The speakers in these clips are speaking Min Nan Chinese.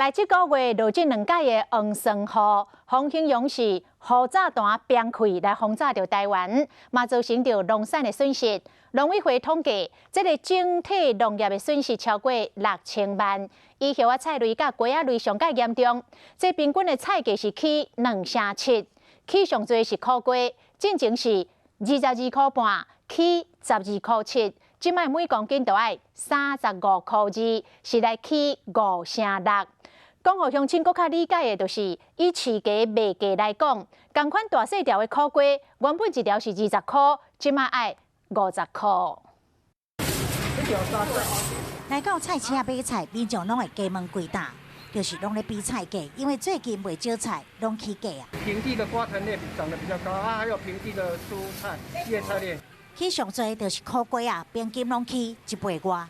來，這個月落這兩擺的黃酸雨，風形容是雨炸彈崩開來轟炸著台灣，嘛造成著農產的損失。農委會統計，這个整體農業的損失超過6000萬。以葉仔菜類佮瓜仔類上蓋嚴重，這平均的菜價是起2成7，起上濟是苦瓜，進前是22塊半，起12塊7，這擺每公斤都愛35塊2，是來起5成6。講予鄉親閣較理解的，就是以市價賣價來講，仝款大細條的苦瓜，原本一條是20箍，這擺愛50箍。來到菜市仔買菜，民眾攏會加問幾搭，就是攏咧比菜價，因為最近袂少菜攏起價啊。平地的瓜藤類漲得比較高啊，還有平地的蔬菜、葉菜類。起上濟就是苦瓜啊，平均攏起一倍外。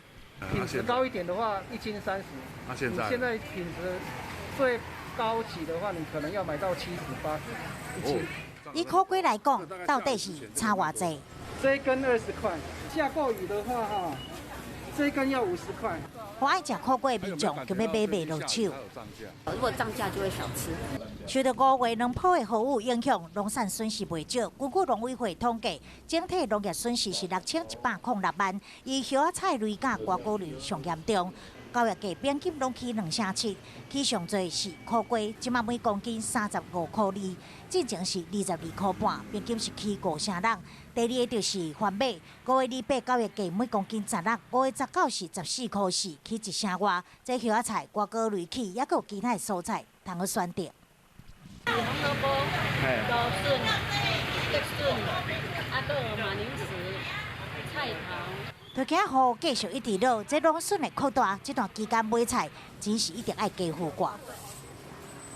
品質高一點的話，一斤30。啊，現在？現在品質最高級的話，你可能要買到70、80一斤。以苦瓜來講，到底是差偌濟？這一根20塊，下過雨的話，哈，這一根要50塊。予愛食苦瓜的民眾就欲買袂落手。如果漲價就會少吃。受到5月兩波的豪雨影響，農產損失袂少。根據農委會統計，整體農業損失是6106萬，以葉仔菜類佮瓜果類上嚴重。九月價平均攏起2成7，起上濟是苦瓜，這擺每公斤35塊2，進前是22塊半，平均是起5成6。第二个就是番麥，5月28九月價每公斤16，5月19是14塊4，起1成外。這葉仔菜、瓜果類起，猶閣有其他的蔬菜通好選擇。紅蘿蔔、蘆筍、竹筍，啊，閣有馬鈴薯、菜頭。就驚雨繼續一直落，這農損會擴大。這段期間買菜，錢是一定愛加付掛。